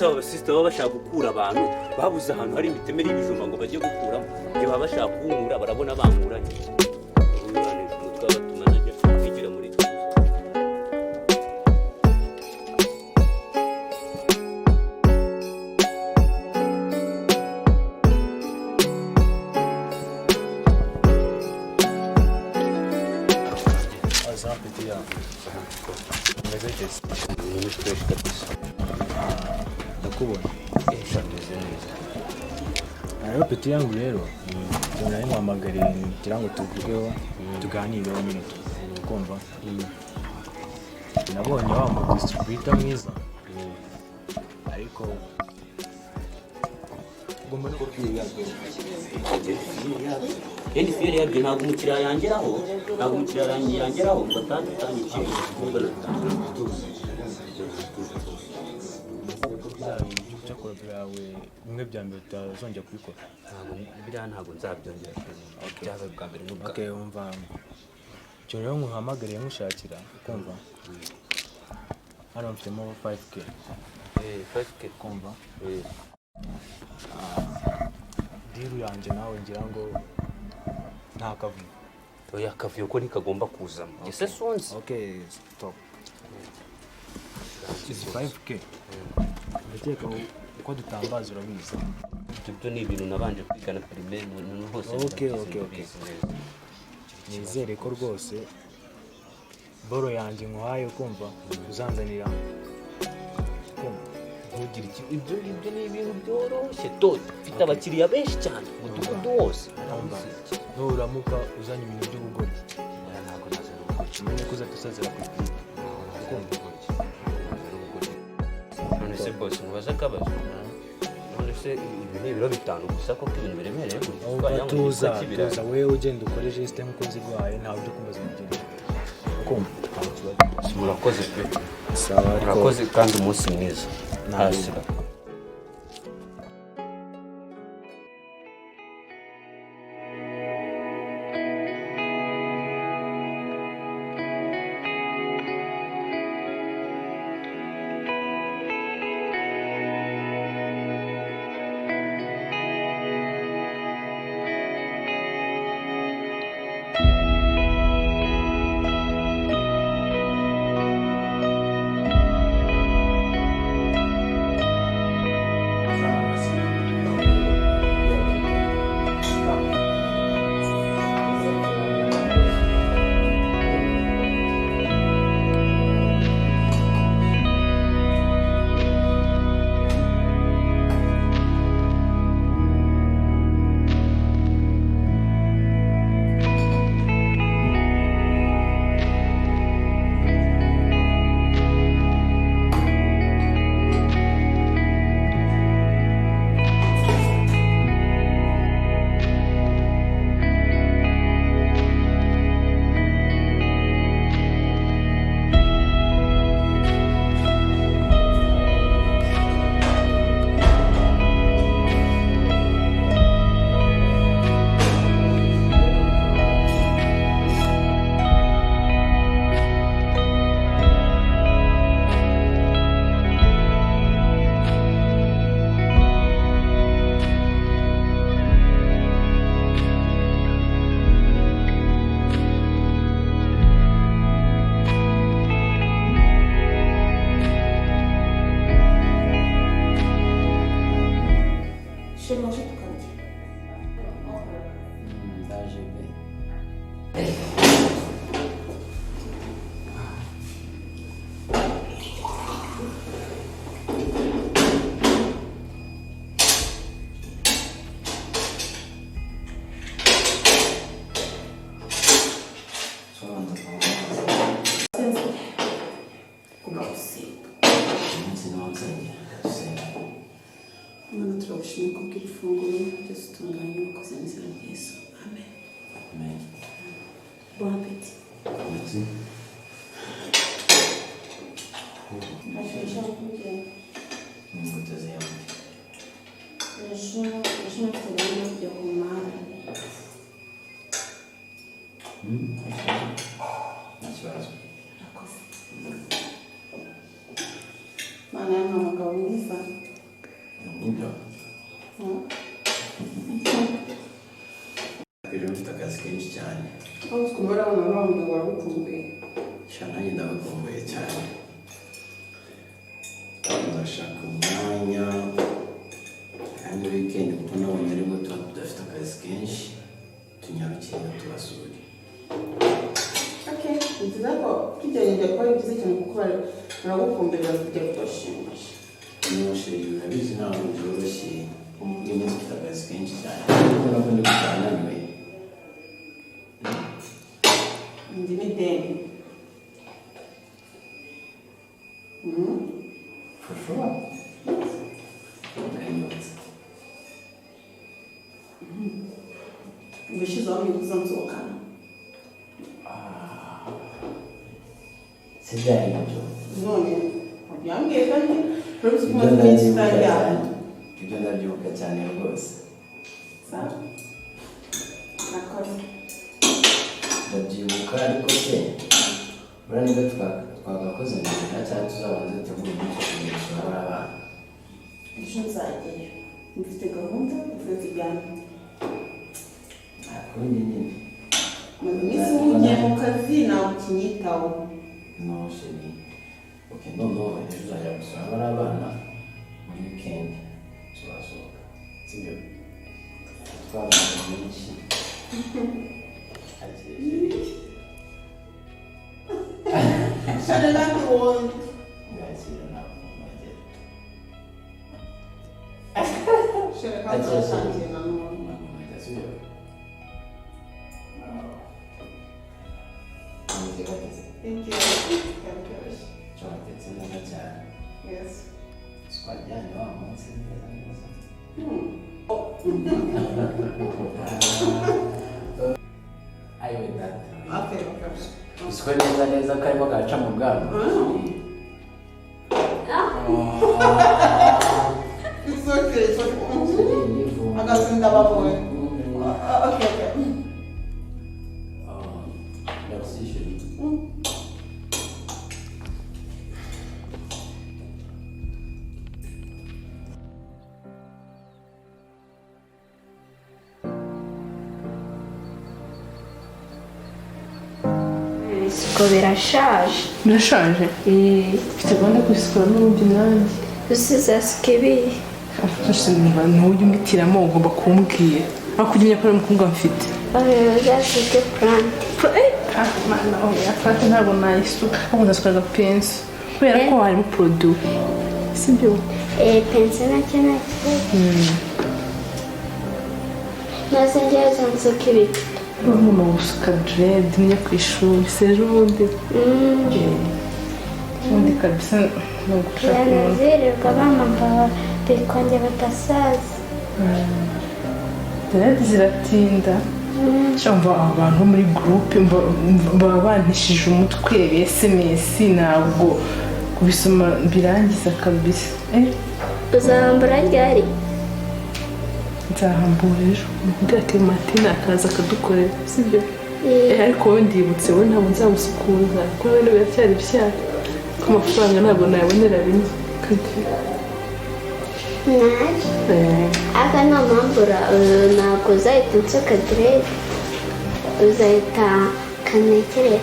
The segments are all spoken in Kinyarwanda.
Ese aba basisita baba bashaka gukura abantu babuze ahantu hari imitemeri y'ibijumba ngo bajye gukuramo? Ibyo baba bashaka kunkura, barabona bankuranye. Ubanisha umutwe batuma najya kwigira muri tuzi. Aza petit ya. Umeze gute? Ni fresh kabisa. Ndakubona. Esha meze neza. Rero petit yangu, rero ikintu nari nkuhamagariye ngira ngo tuvugeho, tuganireho nyine, kumva nabonye wa mu distributor mwiza, ariko ugomba no kubwira. Yendi fiyeri yabyo, ntabwo umukiriya yangeraho, ntabwo umukiriya yangeraho ngo atandukanye ikintu. Cyakora byawe bimwe bya mbere utazongera kubikora. Ntabwo biriya, ntabwo nzabyongera, byabaye bwa mbere n'ubwa Okay, wumva, icyo rero nkuhamagariye nkushakira, kumva hano mfitemo 5K. 5K? Kumva deal yanjye nawe ngira ngo nta kavuyo. Oya, akavuyo ko ntikagomba kuzamo, ese sunzi. Okay, stop. Izi 5K ndakeka uko dutambaza urabizi. Ibyo byo ni ibintu nabanje kwigana primaire no hose. Okay, Ndabizi, okay. ndabizi neza. Nizere ko rwose boro yanjye nkuhaye, kumva uzanzanira, kumva. Ntugire iki, ibyo ngibyo ni ibintu byoroshye toto, mfite abakiriya benshi cyane mu mudugudu wose. Umva, nuramuka uzanye ibintu by'ubugoryi, Oya, ntabwo nazana ubugoryi. umenye ko uzahita usazira ku ipiki. Ntabwo nazana ubugoryi. Ntabwo nazana ubugoryi. None se boss, nkubaze akabazo, none se ibi ni ibiro 5 gusa koko? Ibintu biremereye gutya? Umva, Wagira ngo ni tuza igikoki cy'ibirayi. Tuza wewe, ugenda ukore geste nk'uko nziguhaye, ntawe ujya kumbaza ibintu byinshi, kumva. Murakoze pe. Sawa, ariko Murakoze kandi umunsi mwiza. Nawe. Hasi. Chéri, waje tukarya? Ndaje be. Sinzi kuguma gusenga. Umunsi niwo nsengera, dusenga. Imana, turagushimye kubw'iri funguro ryose utunganye, ukoze mu izina rya Yesu, amen. Amen. Bon appétit. Merci. Ntacyo nshaka kubwira. Nguteze yombi. Ejo mfite gahunda yo kujya ku muhanda. Nta kibazo. Urakoze. Mana yampaye umugabo mwiza. Nibyo. Ejo mfite akazi kenshi cyane. Aho ukumva urabona bambwira ngo baragukumbuye. Sha nanjye ndabakumbuye cyane. Ndashaka umwanya kandi weekend kuko nabonye aribwo tuba tudafite akazi kenshi tunyarukire tubasure. Okay, ni byiza ko tujyanye kuba ari byiza cyane kuko baragukumbuye bakujya kubashimisha. Niba chérie urabizi ntabwo byoroshye iyo umunsi ufite akazi kenshi cyane kuko nabwo ndi gutaha naniwe. Ndi n'ideni. For sure. Kanyotse. Ubushize wambwiye ko uzansohokana. Si byari ibyo. None yambwiye kandi urabizi ko Ibyo umaze iminsi ndabyibuka utaryama. cyane. Ibyo ndabyibuka cyane rwose. Sawa? Nakoze. Ndabyibuka ariko se buriya nibwo twagakoze mbere cyangwa tuzabanze dutegure umunsi wo kujya gusura bariya bana. Ejo nzajyayo. Mfite gahunda mvuye tujyane. Nta kundi nyine. Maze iminsi uhugiye mu kazi ntabwo ukinyitaho. No chérie. Ok, noneho ejo uzajya gusura bariya bana muri weekend tuzasohoka. Sibyo? Twabana benshi. Akire chérie. Chérie ndakubonye. Ngakira ntabwo nongera. Chérie kandi Akire chérie. uratangiye nanone. Ntabwo nongera, sibyo? Ameze gute? Thank you. Karyoshye. Cyo watetse neza cyane. Yes. Twajyanye wa munsi neza neza. Ayiwe data. Okay, okay. Uziko neza neza karimo gaca mu bwanwa. It's okay, it's okay. Agasinda baboye. Okay, okay. Merci chérie. Ibisuko birashaje. Birashaje? Mfite gahunda yo kubisukura n'ubundi nanjye. Usizasuka ibihe? Ntujya umbitiramo, ugomba kumbwira aho kujya umenya ko ari umukobwa mfite. Uzasuke plante. Mana, oya, plante ntabwo nayisuka, ahubwo ndasuka agapenso kubera ko harimo produit, sibyo? Pinceau nacyo nta kibazo. Maze njyewe uzansuka ibiki? Urumva gusuka dread njya ku ishuri si ejo bundi ubundi kabisa ni ugushaka umuntu. Birazirirwa bamambara bikonge badasaza. Dread ziratinda. Cyangwa abantu bo muri groupe baba bantishije umutwe SMS, ntabwo kubisoma birangiza kabisa. Uzahambura ryari? Nzahambura ejo, mubwira Clementine akaza akadukorera, sibyo? Ariko wowe ndibutse, wowe ntabwo nzagusukuza kuko wowe biracyari bishyashya, ko amafaranga ntabwo nayabonera rimwe. Ntacyo. Ariko nta mpamvu ntabwo uzahita unsuka dread, uzahita kanekere,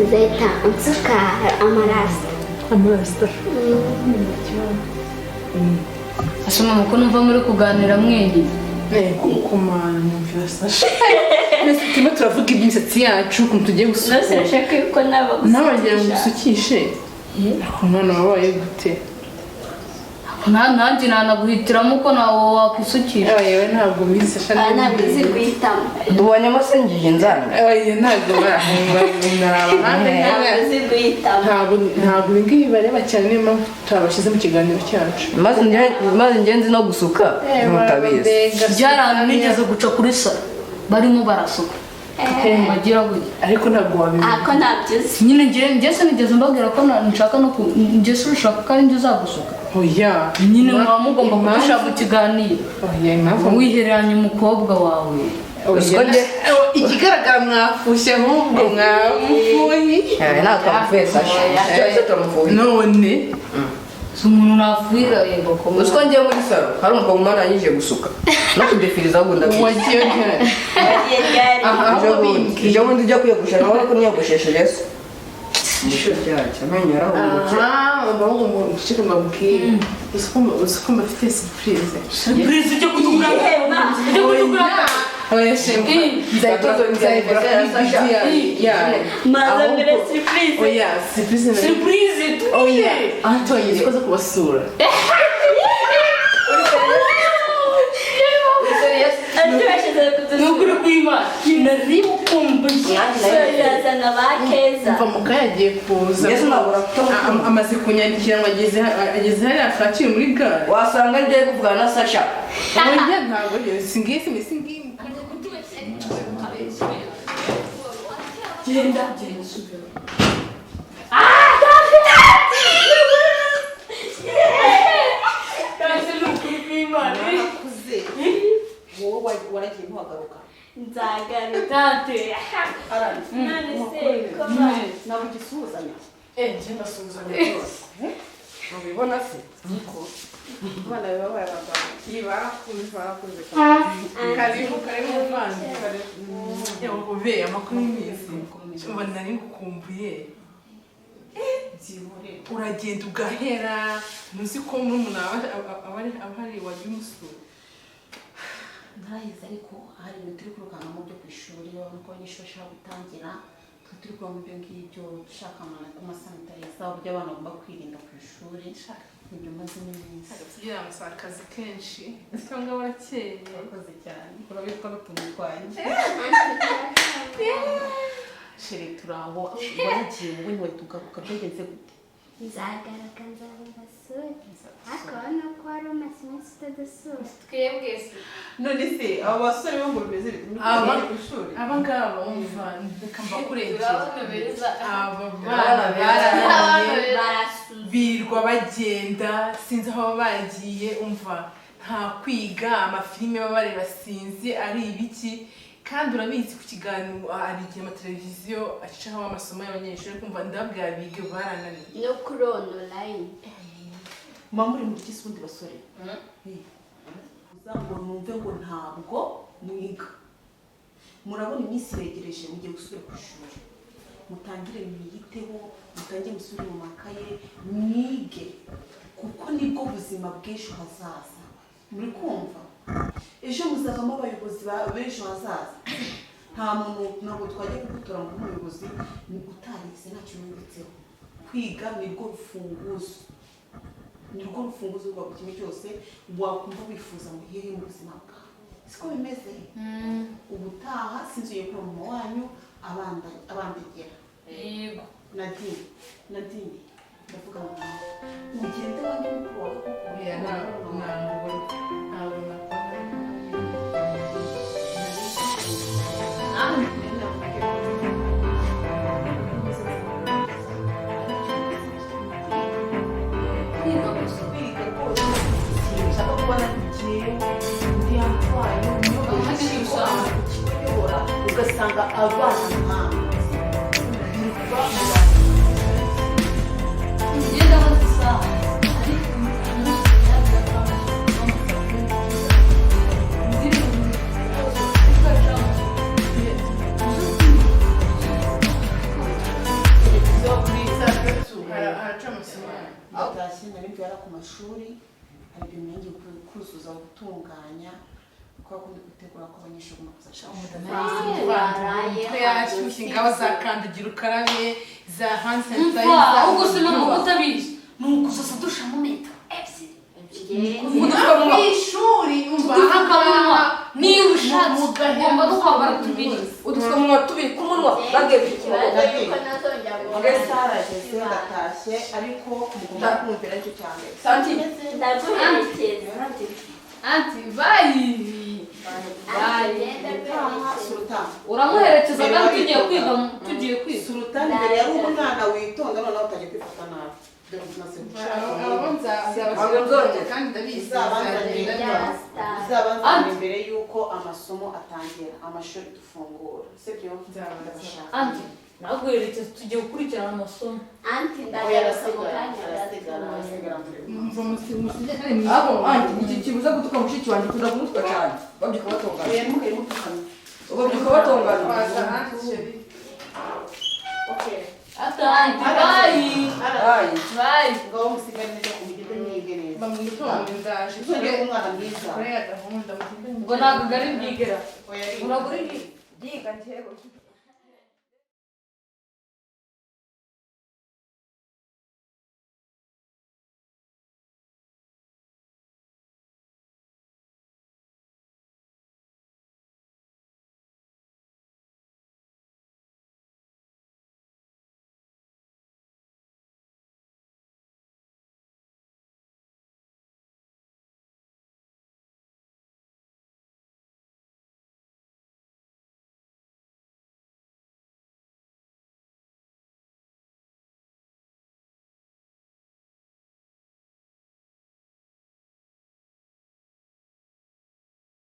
uzahita unsuka amarasita. Amarasita. Ese mama, ko numva muri kuganira mwenyine? Kuko mana nyumvira Sasha. Mbese turimo turavuga iby'imisatsi yacu ukuntu tugiye gusukura. Ntushaka yuko naba Nawe wagira ngo usukishe. Ariko umwana wabaye gute? Nanjye nanaguhitiramo uko nawe wakwisukisha. Yewe ntabwo mbizi Sasha. Aha ntabwo uzi guhitamo. Tubonyemo se ngiye inzara. Oya, ntabwo Ntabwo uzi guhitamo. Ntabwo ibi ngibi bareba cyane, niyo mpamvu tutabashyize mu kiganiro cyacu. Maze njye nzi no gusuka ntutabizi. Byari nigeze guca kuri salo barimo barasuka bagira gutya. Ariko ntabwo wabimenya. Ako ntabyo uzi. Nyine njye sinigeze mbabwira ko nshaka no ku njye ushaka ko ari njye uzagusuka. Oya. Nyine muba mugomba kudusha mu kiganiro. Oya, impamvu wihereranye umukobwa wawe. Oya, ikigaragara mwafushye, ahubwo mwamufuye. Ntabwo twamufuye Sasha. Cyose turamufuye. None Si umuntu nafuhira yego ko. Uzi ko ngiye muri salo hari umukobwa arangije gusuka no kudefiriza ahubwo ndabizi. Wagiye ryari? Wagiye ryari? Ejo bundi, ejo bundi ujya kwiyogosha nawe ko niyogoshesheje se. Ishuri ryacu amenyo yarahungutse. Aha, mbaho ngo ucike mbabwire. Uzi ko mbafite surprise. Surprise ujya kutugura. Ujya kutugura. Oya shemba. Nzayikora kuri video yayo. Maza mbere surprise. Oya, surprise. Surprise Oya, Antoine uzi ko kubasura. Nukuri kw'Imana nari mukumbuye. Bazana ba Keza. Mva mu kanya agiye kuza. Mbese nabura kutamukunda. Amaze kunyandikira ngo ageze hariya Kacyiru muri gare. Wasanga ngiye kuvugana na Sasha. Oya ntabwo singiye singiye. Genda genda subira. Kandi nukuri kw'Imana. Wowe waragiye ntuhagaruka. Nzagaruka. Tante. None se ko ba Ntabwo ugisuhuzanya. Njye ndasuhuzanya rwose. Mubibona se? Abana babaye abagabo. Iyi barakuze barakuze. Karibu karibu muvandi. Yewe ube amakuru y'iminsi. Umva nari ngukumbuye. Uragenda ugahera ntuzi ko murumuna aba ari wajya umusura. Narahize ariko hari ibintu turi kwirukankamo byo ku ishuri, urabona ko abanyeshuri bashaka gutangira, twe turi kuba mu byo ngibyo dushaka amasanitayiza, uburyo abana bagomba kwirinda ku ishuri, nibyo mazemo iminsi. Tugira akazi kenshi cyangwa barakeye. Urakoze cyane, urabitwa n'utuntu twanjye. Chere turaho, waragiye wowe ntiwahita ugaruka, byagenze gute? Nzagaruka nzabasura. Ariko urabona ko wari umaze iminsi utadusura. Twebwe se. None se abo basore bo ngo bimeze bite? Aba ku ishuri? Aba ngaba umva reka mbakurengere. Urabona beza. Aba bana barananiye. Barasuza. Birirwa bagenda sinzi aho baba bagiye, umva nta kwiga, amafilime baba bareba sinzi ari ibiki. Kandi urabizi ku kiganiro hari igihe amateleviziyo acaho amasomo y'abanyeshuri, kumva ndabwira bige barananiye. No kuri online. Muba muri mu gisi ubundi basore? Ngo numve ngo ntabwo mwiga. Murabona iminsi iregereje mugiye gusubira ku ishuri. Mutangire mwiyiteho, mutangire musubire mu makaye, mwige kuko nibwo buzima bw'ejo hazaza. Muri kumva? Ejo muzavamo abayobozi b'ejo hazaza. Nta muntu ntabwo twajya kugutora ngo umuyobozi utarize ntacyo wungutseho. Kwiga nirwo rufunguzo. Nirwo rufunguzo rwa buri kimwe cyose wakumva wifuza mu hehe mu buzima bwawe. Siko bimeze? Ubutaha sinzuye kuri mama wanyu abandegera. Yego. Nadine ndavuga ngo ugende wange mukuru wawe kuko Oya ntabwo ntabwo nakora. Kwiga gusa. Kwiga rwose sinshaka kubona njyewe ndi Antoine uyobora ugasanga abana nkawe birirwa mu bantu. Ngenda bazi isaha. Ariko umunsi Televiziyo kuri saa tatu haraca amasomo. Ndatashye nari mvuye ku mashuri, hari ibintu ngiye kuzuza gutunganya kubera ko ndi gutegura ko abanyeshuri bagomba kuza ku ishuri. Umutwe yashyushye ingabo za kandagira ukarabe za hand Umva, sanitizer. ahubwo se no utabizi. Ni ugusasa dushiramo metero ebyiri. Udupfukamunwa. Mu ishuri umva Udupfukamunwa. Niba ushatse ugomba no kwambara tubiri. Udupfukamunwa tubiri ku munwa bagiye Ikibazo yuko ntazongera Amasaha arageze ndatashye ariko mugomba kumvira aricyo cya mbere. Santi. Ndaguherekeza. Anti, bye. Bye. Ubutaha Sultan. Uramuherekeza kandi tugiye kwiga tugiye kwiga. Sultan mbere yari umwana witonda noneho utangiye kwifata nabi. Dore umaze guca. Abo nzabashyira kandi ndabizi bizagenda neza. Uzabanzanire mbere y'uko amasomo atangira, amashuri dufungura. Sibyo? Nzabanza. Ndabashaka. Anti, Naguherekeza, tugiye gukurikirana amasomo. Aunty, Oya, ndagaruka mu arasigara, kanya arasigara, gato. arasigara muri Mva musige kandi Ako mwitonde. aunty, iki kibuza gutuka mushiki wanjye, ukunda kumutuka cyane, babyuka batongana. Oya, ntimukajye mutukana. Babyuka batongana. Waza aunty chérie. Okay. Ata aunty, bye. Bye. Bye. Ngaho musigare neza, mugende mwige neza. Bamwitonde, ndaje. Uzongere kuba umwana mwiza. Kuri ya gahunda mugende. Ubwo ntabwo ari bwigera. Oya, ariga. Uragura ibi? Byiga njyewe.